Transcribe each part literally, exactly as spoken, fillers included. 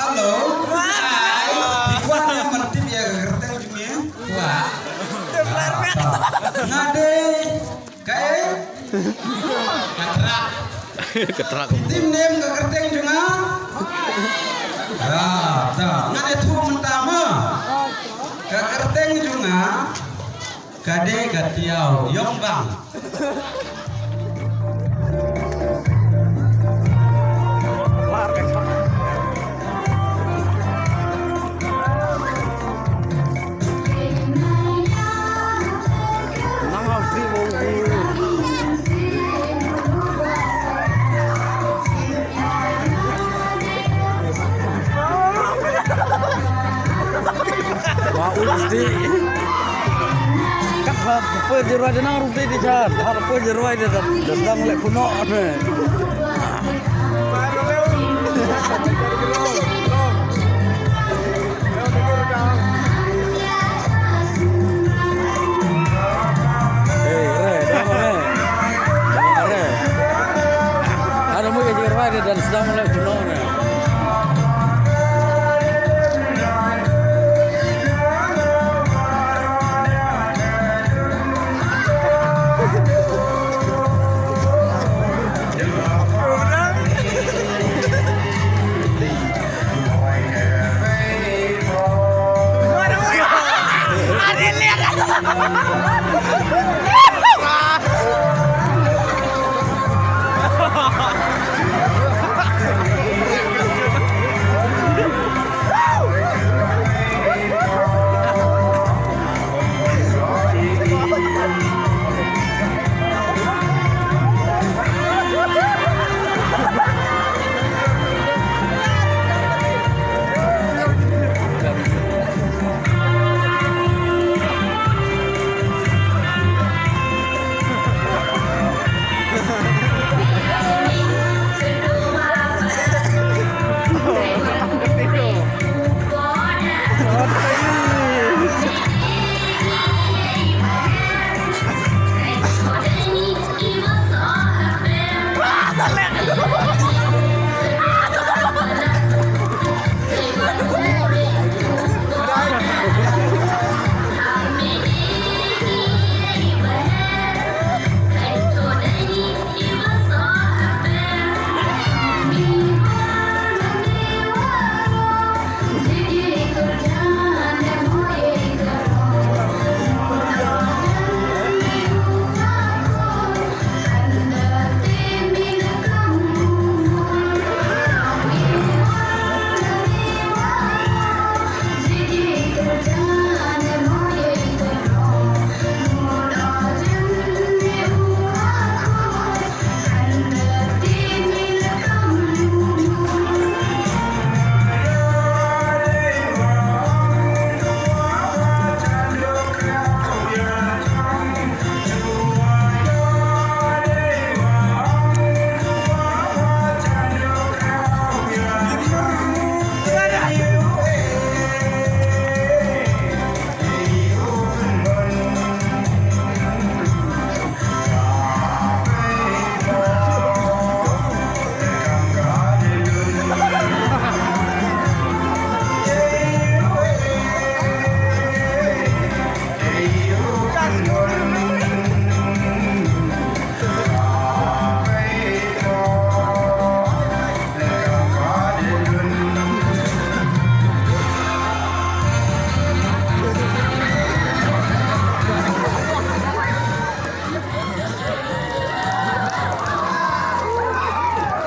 Hello. Hi. Phi kwah ne em ban tip ïa ka kyrteng jong me? Kwah. Nga dei, kaei? Ka trak. Ka trak. Phi tip ne em ka kyrteng jong nga? Ah, ta. Ngan ïathuh mynta mo. Ka kyrteng jong nga ka dei ka Tiaw Ïong Bang. Wa u sdi. Kat ha pyrjirwai de nang rup de di jar. Ha pyrjirwai de da sdang leh kuno ne. Hey, re, da re. Da re. Ada mu ya jirwai de da sdang leh kuno ne.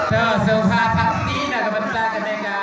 To, sngewbha pat kti na ka bynta kane ka